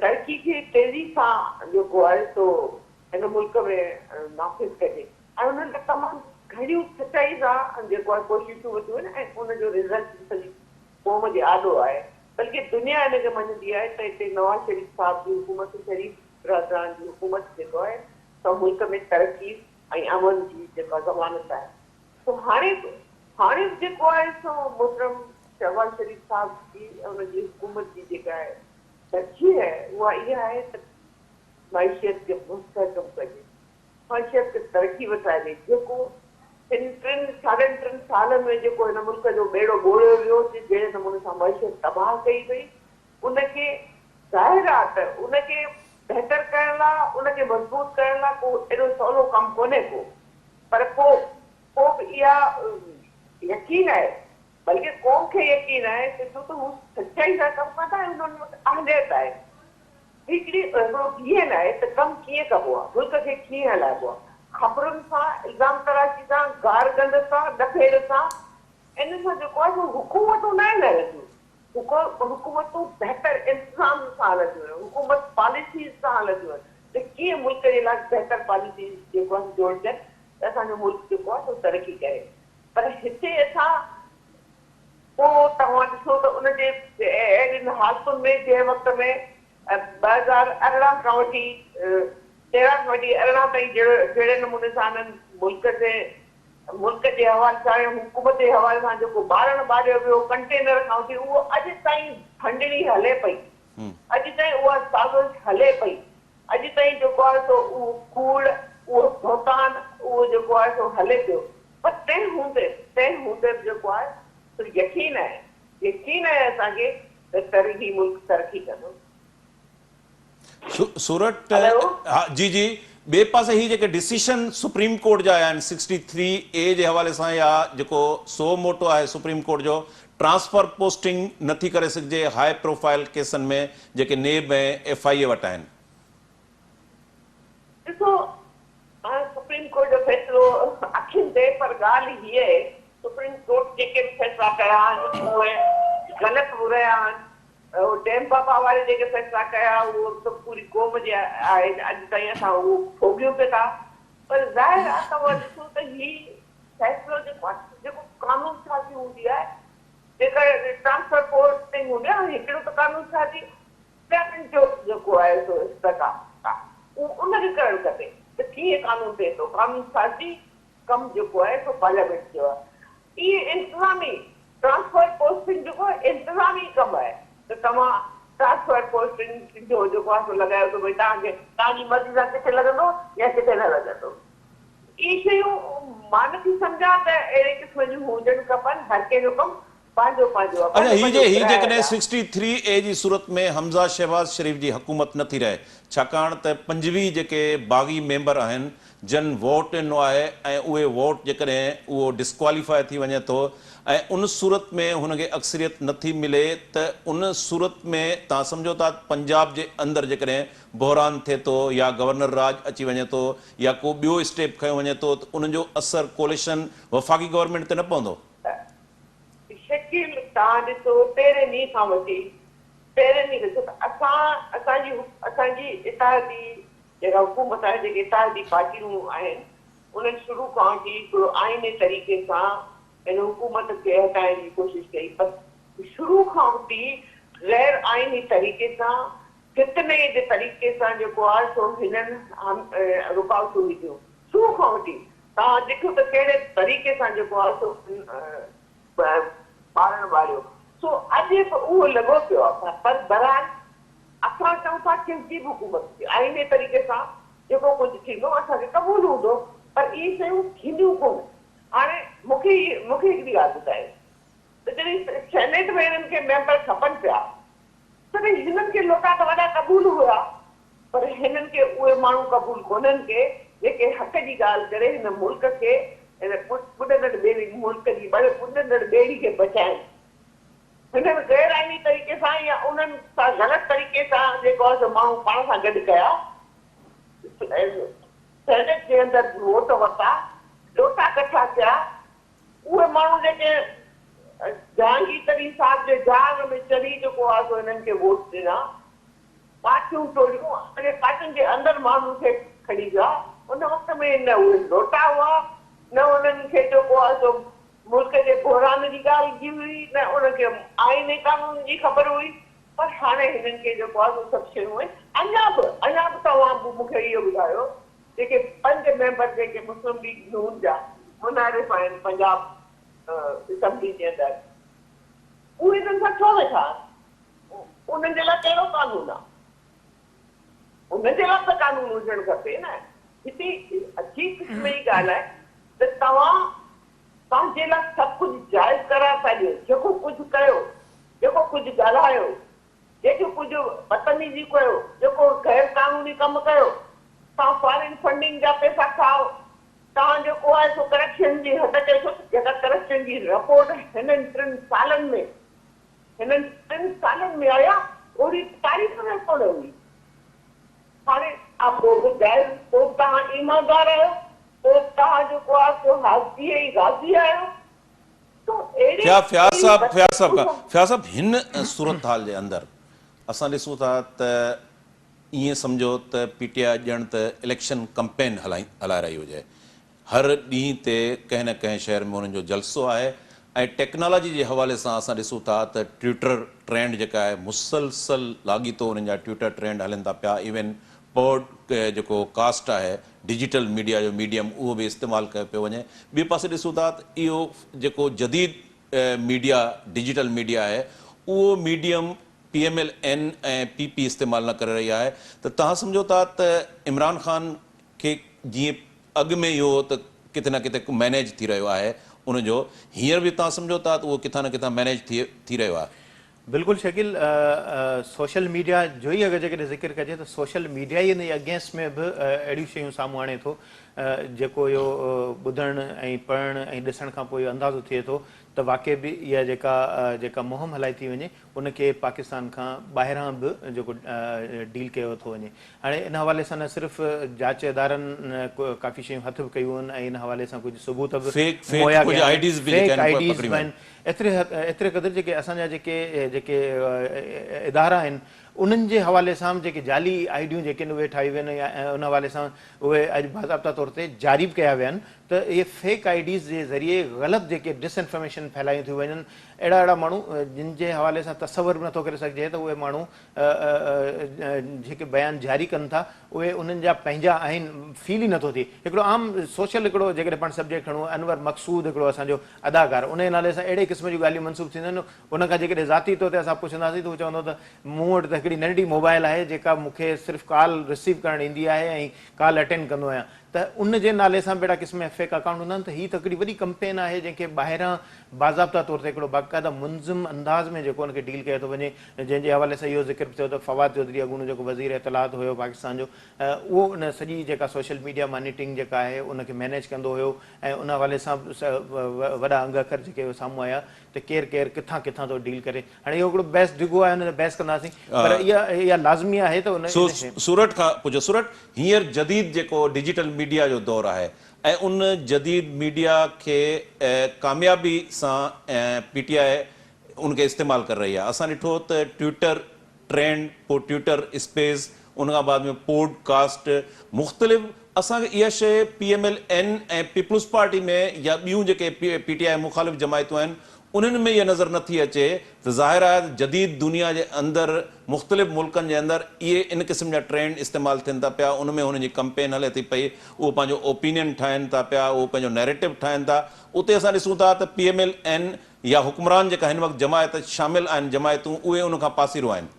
ترقي کي تيزي سان جيڪو آهي سو هن ملڪ ۾ نافذ ڪجي ۽ انهن لاء تمام گهڻيون سچائي سان جيڪو آهي ڪوششون ورتيون آهن ۽ ان جو رزلٽ به سڄي قوم جي آڏو آهي بلڪه دنيا ان کي مڃندي آهي ته هتي نواز شريف صاحب جي حڪومت شريف برادران جي حڪومت جيڪو آهي سو ملڪ ۾ ترقي ۽ امن جي جيڪا ضمانت آهي سو هاڻي به هاڻي به جيڪو آهي سو محترم شهباز شريف صاحب جي ۽ ان جي حڪومت جي جيڪا ترجيح آهي اها اها آهي ته معيشت کي مستحڪم ڪجي معيشت کي ترقي وٺرائجي جيڪو هن ٽن ساڍن ٽن سالن ۾ جيڪو هن ملڪ جو ٻيڙو ٻوڙيو ويو جهڙي نموني سان معيشت تباهه ڪئي وئي ان کي ظاهر آ ته ان کي بهتر ڪرڻ لا ان کي مضبوط ڪرڻ لا ڪو ايڏو سولو ڪم ڪونهي ڪو پر پو پو به اها يقين آهي بلڪه قوم کي يقين آهي ته ڇو ته هو سچائي سان ڪم ڪن ٿا ۽ انهن وٽ اهليت آهي هڪڙي هڪڙو ڊي اين آهي ته ڪم ڪيئن ڪبو آ ملڪ کي ڪيئن هلائبو آ خبرن سان الزام تراشي سان گار گند سان ڏڦيڙ سان ان سان جيڪو آهي سو حڪومتون ناهن هلنديون حڪومتون بهتر انتظام سان هلنديون آهن، حڪومت پاليسيز سان هلنديون آهن. ته ڪيئن ملڪ جي لاء بهتر پاليسي جيڪو آهي جوڙجن ته اسان جو ملڪ جيڪو آهي سو ترقي ڪري پر هتي اسان پوء توهان ڏسو ته ان جي اهڙين حالتن ۾ جنهن وقت ۾ 2018 کان وٺي 13 کان وٺي 18 تائين جهڙي نموني سان انهن ملڪ جي ملڪ جي حوالي سان ۽ حڪومت جي حوالي سان جيڪو ٻارڻ ٻاريو ويو ڪنٽينر کان وٺي اهو اڄ تائين ڦنڊڻي هلي پئي اڄ تائين اها سازش هلي پئي اڄ تائين جيڪو آهي سو اهو ڪوڙ اهو بهتان اهو جيڪو آهي سو هلي پيو پر تنهن هوندي به تنهن هوندي به جيڪو آهي سو يقين آهي يقين آهي اسان کي ته تر هي ملڪ ترقي ڪندو. سورٺ هلو. ها جي جي ٻئي پاسي هي جيڪي ڊسيشن سپريم ڪورٽ جا آيا آهن سڪسٽي ٿري اي جي حوالي سان يا جيڪو سو موٽو آهي سپريم ڪورٽ جو ٽرانسفر پوسٽنگ نٿي ڪري سگهجي هاء پروفائل ڪيسن ۾ جيڪي نيب ۽ ايف I اي وٽ آهن. ڏسو سپريم ڪورٽ جو فيصلو اکين تي پر ڳالهه هيء آهي سپريم ڪورٽ جيڪي به فيصلا ڪيا آهن اهي غلط به رهيا آهن اهو ڊيم بابا واري جيڪي فيصلا ڪيا اهو ته پوري قوم جي آهي اڄ تائين اسان اهو ڀوڳيون پئي ٿا پر ظاهر آهي توهان ڏسو ته هي فيصلو جيڪو آهي جيڪو قانون سازي هوندي آهي جيڪا ٽرانسفر پوسٽنگ هوندي آهي هڪڙو ته قانون سازي پيرن جو جيڪو آهي سو استحقاق اهو ان کي ڪرڻ کپي ته ڪيئن قانون ٺهي ٿو، قانون سازي ڪم جيڪو آهي سو پارليامينٽ جو آهي. اهي انتظامي ٽرانسفر پوسٽنگ جيڪو آهي انتظامي ڪم آهي ته توهان ٽرانسفر پوسٽنگ جو جيڪو آهي سو لڳايو ته ڀئي توهان کي توهان جي مرضي سان ڪٿي لڳندو يا ڪٿي نه لڳندو. اهي شيون مان نٿي سمجهان ته اهڙي قسم جون هجڻ کپن، هر ڪنهن جو ڪم پنهنجو پنهنجو آ، اڇا پنهنجو هي جي پنهنجو هي ورهايل جيڪڏهن آ. سڪسٽي ٿري اي جي صورت ۾ حمزه شهباز شريف جي حڪومت نه ٿي رهي ڇاڪاڻ ته 25 جيڪي باغي ميمبر آهن جن ووٽ ڏنو آهي ۽ اهي ووٽ جيڪڏهن اهو ڊسڪواليفاء ٿي وڃي ٿو ۽ ان صورت ۾ هن کي اڪثريت نه ٿي ملي ته ان صورت ۾ توهان سمجهو ٿا ته پنجاب جي اندر جيڪڏهن بحران ٿئي ٿو يا گورنر راڄ اچي وڃي ٿو يا ڪو ٻيو اسٽيپ کنيو وڃي ٿو ته ان جو اثر ڪوليشن وفاقي گورنمينٽ تي نه پوندو؟ شڪيل توهان ڏسو پهرين ڏينهن کان وٺي پهرين ڏينهن ڏسو ته اسان اسان جي اسان جي اتحادي جيڪا حڪومت آهي جيڪي اتحادي پارٽيون آهن انهن شروع کان وٺي هڪڙو آئيني طريقي سان هن حڪومت کي هٽائڻ جي ڪوشش ڪئي پر شروع کان وٺي غير آئيني طريقي سان فتني جي طريقي سان جيڪو آهي سو هنن رڪاوٽون وڌيون شروع کان وٺي توهان ڏٺو ته ڪهڙي طريقي سان جيڪو آهي سو ٻارڻ ٻاريو سو اڄ به اهو لڳو پيو آهي پر بهرحال اسان چئون ٿا ڪنهن جي به حڪومت هجي آئيني طريقي سان جيڪو ڪجهه ٿيندو اسان کي قبول هوندو پر اهي شيون ٿينديون ڪونه هاڻي مون کي مون کي هڪڙي ڳالهه ٻڌايو ته جڏهن سينيٽ ۾ هنن کي ميمبر کپن پيا تڏهن هنن کي لوٽا ته وڏا قبول هيا پر هنن کي اهي ماڻهو قبول ڪونهن ڪي جيڪي حق جي ڳالهه ڪري هن ملڪ کي هن ٻڏندڙ ٻيڙي ملڪ جي ٻڏندڙ ٻيڙي کي بچائين. هنن غير آئيني طريقي سان يا انهن سان غلط طريقي سان جيڪو آهي سو ماڻهو پاڻ سان گڏ ڪيا سينيٽ جي اندر ووٽ ورتا لوٽا ڪٺا ٿيا اهي ماڻهو جيڪي جهانگير ترين صاحب جي جهاز ۾ چڙهي جيڪو آهي سو هنن کي ووٽ ڏنا. پارٽيون ٽوڙيون ۽ پارٽين جي اندر ماڻهن کي کڻي ويا، ان وقت ۾ نه اهي لوٽا هئا، نه انهن کي جيڪو آهي سو ملڪ جي بحران جي ڳالهه جي هئي، نه انهن کي آئين ۽ قانون جي خبر هئي، پر هاڻي هنن کي جيڪو آهي سو سڀ شيون آهن. اڃا به اڃا به توهان به مون کي اهو ٻڌايو جيڪي پنج ميمبر جيڪي مسلم ليگ نون جا منحرف آهن پنجاب اسيمبلي جي اندر اهي هنن سان ڇو ويٺا آهن؟ انهن جي لاء ڪهڙو قانون آ؟ انهن جي لاء به ته قانون هجڻ کپي نه. هتي عجيب قسم جي ڳالهه آهي ته توهان پنهنجي لاء سڀ ڪجهه جائز قرار ٿا ڏيو، جيڪو ڪجهه ڪيو، جيڪو ڪجهه ڳالهايو، جيڪو ڪجهه بدتميزي ڪيو، جيڪو غير قانوني ڪم ڪيو، توهان فارين فنڊنگ جا پئسا کائو، توهان جيڪو آهي سو ڪرپشن جي حد ڪئي، ڇو ته جيڪا ڪرپشن جي رپورٽ هنن ٽن سالن ۾ هنن ٽن سالن ۾ آيا اهڙي تاريخ ۾ ڪونه هئي. هاڻي پوء به جائز پوء به توهان ايماندار آهيو پوء به توهان جيڪو آهي سو حاجي ۽ غازي آهيو سو اهڙي فياض اهڙي صاحب فياض صاحب بدقسمتي فياض صاحب هن صورتحال جي اندر اسان ڏسون ٿا ته ائين سمجهو ته پي ٽي آء ڄڻ ته اليڪشن ڪمپين هلائي رهي هجي. هر ڏينهن تي ڪنهن نه ڪنهن شهر ۾ انهن جو جلسو آهي ۽ ٽيڪنالاجي جي حوالي سان اسان ڏسون ٿا ته ٽوئٽر ٽرينڊ جيڪا آهي مسلسل لاڳيتو انهن جا ٽوئٽر ٽرينڊ هلن ٿا پيا ايون پوڊ جيڪو ڪاسٽ آهي ڊجيٽل ميڊيا جو ميڊيم اهو به استعمال ڪيو پيو وڃي ٻئي پاسي ڏسون ٿا ته اهو جيڪو جديد ميڊيا ڊجيٽل ميڊيا آهي اهو medium P M L N ۽ P P استعمال نه ڪري رهي آهي ته توهان سمجهو ٿا ته عمران خان کي جيئن اڳ ۾ اهو هو ته ڪٿي نه ڪٿي مئنيج ٿي رهيو آهي ان جو هينئر به توهان سمجهو ٿا ته اهو ڪٿان نه ڪٿان مئنيج ٿي رهيو آهي. بلڪل شڪيل سوشل ميڊيا جو ئي اگر جيڪڏهن ذڪر ڪجي ته سوشل ميڊيا ئي ان جي اگينسٽ ۾ به اهڙيون شيون سامهون آڻي ٿو جيڪو اهو ٻڌڻ ۽ پڙهڻ ۽ ڏسڻ کان پوء اهو اندازو ٿئي ٿو ته واقعي به اها جيڪا جيڪا مهم هلائي ٿي وڃي ان کي پاڪستان کان ٻاهران به جيڪو ڊيل ڪيو ٿو وڃي. هاڻي ان حوالي سان نه صرف جاچ ادارن ڪافي شيون هٿ به ڪيون آهن ۽ ان حوالي سان ڪجهه ثبوت به فيڪ فيڪ مهيا ڪجهه ڪيا آهن. آئيڊيز به جيڪي فيڪ آهن آئيڊيز پڪڙيون به آهن. آهن. ايتري ايتري قدر جيڪي اسان جا جيڪي جيڪي ادارا آهن انهن جي حوالي سان به جيڪي جعلي آئيڊيون جيڪي آهن اهي ٺاهيون ويون آهن ۽ ان حوالي سان اهي اڄ باضابطا طور تي جاري به ڪيا ويا آهن ته اهي فيڪ آئيڊيز جي ذريعي غلط جيڪي ڊس انفارميشن ڦهلايون ٿيون وڃن اهڙا اهڙا ماڻهو جن جي حوالي سان تصور به نٿو ڪري سگهجي ته اهي ماڻهو جيڪي بيان جاري ڪن ٿا اهي انهن جا پنهنجا آهن فيل ئي نٿو ٿئي هڪڙو عام سوشل هڪڙو جيڪڏهن پاڻ سبجيڪٽ کڻون انور مقصود هڪڙو اسان جو اداڪار ان جي نالي سان اهڙي قسم جون ڳالهيون منسوب ٿينديون آهن ان کان جيڪڏهن ذاتي طور تي اسان پڇنداسين ته هو چوندو ته مون وٽ ته هڪڙي ننڍڙي موبائل آهي جيڪا مون کي صرف ڪال رسيو ڪرڻ ايندي آهي ۽ ڪال اٽينڊ ڪندو آهيان ته ان جي نالي سان به اهڙا قسم جا فيڪ اڪائونٽ هوندا آهن ته هي ته هڪڙي وڏي ڪمپين آهي جنهن کي ٻاهران باضابطا طور تي هڪڙو باقاعده منظم انداز ۾ جيڪو ان کي ڊيل ڪيو ٿو وڃي جنهن جي حوالي سان اهو ذڪر به ٿيو ته فواد چوڌري اڳوڻو جيڪو وزير اطلاعات هيو پاڪستان جو اهو ان سڄي جيڪا سوشل ميڊيا مانيٽرنگ جيڪا آهي ان کي مينيج ڪندو هيو ۽ ان حوالي سان به وڏا انگ اکر جيڪي سامهون آيا ته ڪير ڪير ڪٿان ڪٿان ٿو ڊيل ڪري. هاڻي اهو هڪڙو بحث ڊگهو آهي ان تي بحث ڪنداسين پر اها اها لازمي آهي ته ان سو شيء. سورٺ کان پڇو سورٺ هينئر جديد جيڪو ڊجيٽل ميڊيا جو دور آهي ۽ ان جديد ميڊيا کي ڪاميابي سان پي ٽي آء ان کي استعمال ڪري رهي آهي اسان ڏٺو ته ٽوئٽر ٽرينڊ پوء ٽوئٽر اسپيس ان کان بعد ۾ پوڊ ڪاسٽ مختلف اسان کي اها شيء P M L N ۽ peoples party ۾ يا ٻيون جيڪي پي ٽي آء مخالف جماعتون آهن انهن ۾ اها نظر نه ٿي اچي ته ظاهر آهي ته جديد دنيا جي اندر مختلف ملڪن جي اندر اهي ان قسم جا ٽرينڊ استعمال ٿين ٿا پيا ان ۾ هنن جي ڪمپين هلي ٿي پئي اهو پنهنجو اوپينين ٺاهين ٿا پيا اهو پنهنجو نيريٽو ٺاهين ٿا اتي اسان ڏسون ٿا ته پي ايم ايل اين يا حڪمران جيڪا هن وقت جماعت شامل آهن جماعتون اهي ان کان پاسيرو آهن.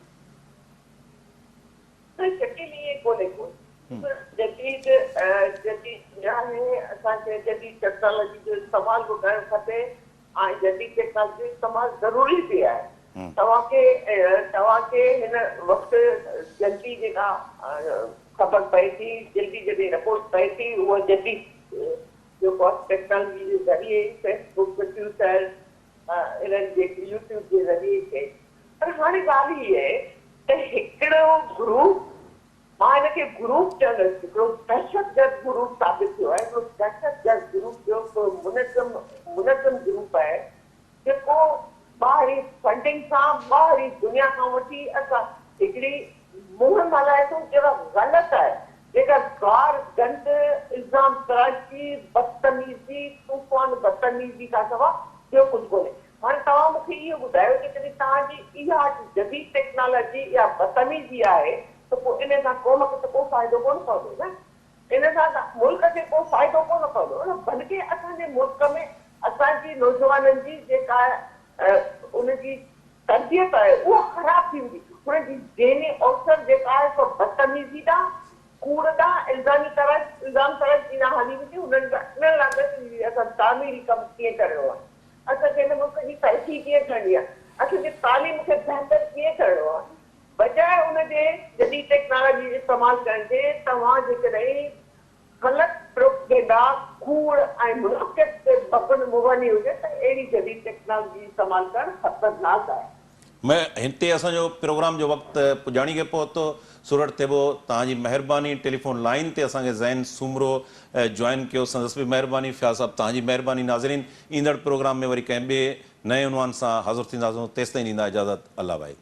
نه شڪيل ائين ڪونهي ڪو جديد جديد دنيا آهي اسان کي جديد ٽيڪنالاجي جو استعمال به ڪرڻ کپي ۽ جديد ٽيڪنالاجي جو استعمال ضروري به آهي توهان کي توهان کي هن وقت جلدي جيڪا خبر پئي ٿي جلدي جڏهن رپورٽ پئي ٿي اها جديد جيڪو آهي ٽيڪنالاجي جي ذريعي ئي فيس بڪ ٽيوٽر انهن جي يوٽيوب جي ذريعي ئي ٿئي پر هاڻي ڳالهه هي آهي ته هڪڙو گروپ مان هن کي گروپ چوندس هڪڙو دهشتگرد گروپ ثابت ٿيو آهي هڪڙو دهشتگرد گروپ جو هڪڙو منظم منظم گروپ آهي جيڪو ٻاهرين فنڊنگ سان ٻاهرين دنيا کان وٺي اسان هڪڙي مهم هلائي ٿو جيڪا غلط آهي جيڪا گار گند الزام تراشي بدتميزي طوفان بدتميزي کان سوا ٻيو ڪجهه ڪونهي هاڻي توهان مون کي اهو ٻڌايو جيڪڏهن توهان جي اها جديد ٽيڪنالاجي اها بدتميزي آهي ته پوء ان سان قوم کي ته ڪو فائدو ڪونه پوندو نه. ان سان ته ملڪ کي ڪو فائدو ڪونه پوندو نه بلڪه اسان جي ملڪ ۾ اسان جي نوجوانن جي جيڪا ان جي تربيت آهي اها خراب ٿي ويندي هن جي ذهني اوسر جيڪا آهي سو بدتميزي ڏانهن ڪوڙ ڏانهن الزامي تراش الزام تراشي ڏانهن هلي ويندي هنن انهن لاء ته اسان تعميري ڪم ڪيئن ڪرڻو آهي اسان کي هن ملڪ جي ترقي ڪيئن ڪرڻي آهي اسان جي تعليم کي بهتر ڪيئن ڪرڻو آهي بجاء ان جي جديد ٽيڪنالاجي جو استعمال ڪرڻ جي توهان جيڪڏهن غلط پروپگينڊا، ڪوڙ ۽ منافقت تي مبني هجي ته اهڙي جديد ٽيڪنالاجي جو استعمال ڪرڻ خطرناڪ آهي. م هتي اسان جو پروگرام جو وقت پڄاڻي کي پهتو. سورٺ ٿيٻو توهان جي مهرباني ٽيليفون لائين تي اسان کي زين سومرو جوائن ڪيو سندس به مهرباني فياض صاحب توهان جي مهرباني ناظرين ايندڙ پروگرام ۾ وري ڪنهن ٻئي نئين عنوان سان حاضر ٿينداسون تيستائين ڏيندا اجازت الله ڀائي.